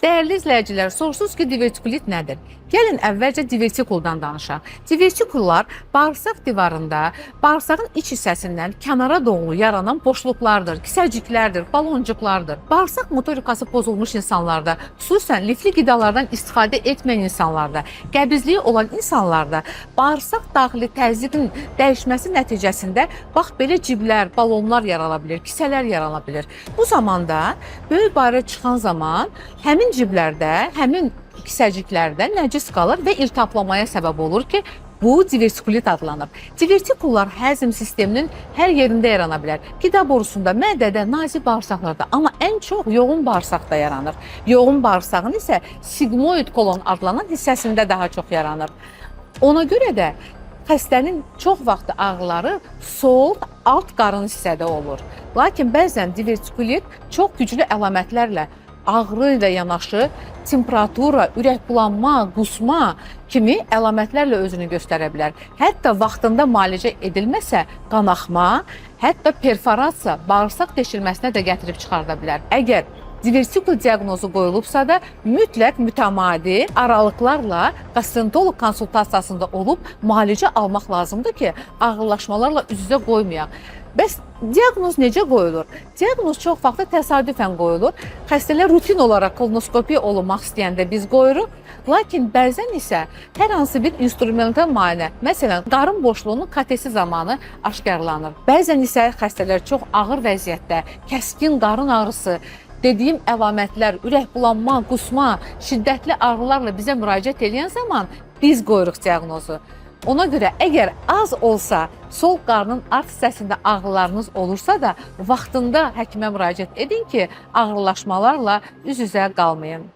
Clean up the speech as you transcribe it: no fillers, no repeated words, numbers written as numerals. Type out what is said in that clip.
Dəyərli izləyicilər, soruşdunuz ki, divertikulit nədir? Gəlin əvvəlcə divertikuldan danışaq. Divertikullar bağırsaq divarında, bağırsağın iç hissəsindən kənara doğru yaranan boşluqlardır, kisəciklərdir, baloncuqlardır. Bağırsaq motorikası pozulmuş insanlarda, xüsusən lifli qidalardan istifadə etməyən insanlarda, qəbizliyi olan insanlarda bağırsaq daxili təzyiqin dəyişməsi nəticəsində bax belə ciblər, balonlar yarana bilər, kisələr yarana bilər. Bu zamanda böyük bayıra çıxan zaman həmin ciblərdə, həmin kisəciklərdə nəcis qalır və iltihaplamaya səbəb olur ki, bu divertikulit adlanır. Divertikullar həzm sisteminin hər yerində yarana bilər. Qida borusunda, mədədə, nazik bağırsaqlarda, amma ən çox yoğun bağırsaqda yaranır. Yoğun bağırsağın isə sigmoid kolon adlanan hissəsində daha çox yaranır. Ona görə də xəstənin çox vaxt ağrıları sol alt qarın hissədə olur. Lakin bəzən divertikulit çox güclü əlamətlərlə, ağrı ilə yanaşı temperatura, ürək bulanma, qusma kimi əlamətlərlə özünü göstərə bilər. Hətta vaxtında müalicə edilməsə qanaxma, hətta perforasiya, bağırsaq deşilməsinə də gətirib çıxarda bilər. Əgər divertikul diaqnozu qoyulubsa da, mütləq mütəmadi aralıqlarla gastroenteroloq konsultasiyasında olub müalicə almaq lazımdır ki, ağırlaşmalarla üz-üzə qoymayaq. Bəs diaqnoz necə qoyulur? Diaqnoz çox vaxt təsadüfən qoyulur. Xəstələr rutin olaraq kolonoskopiya olunmaq istəyəndə biz qoyuruq. Lakin bəzən isə hər hansı bir instrumental müayinə, məsələn, qarın boşluğunun KT-si zamanı aşkarlanır. Bəzən isə xəstələr çox ağır vəziyyətdə, kəskin qarın ağrısı, dediyim əlamətlər, ürək bulanma, qusma, şiddətli ağrılarla bizə müraciət edən zaman biz qoyuruq diaqnozu. Ona görə əgər az olsa sol qarnın art hissəsində ağrılarınız olursa da, vaxtında həkimə müraciət edin ki, ağırlaşmalarla üz-üzə qalmayın.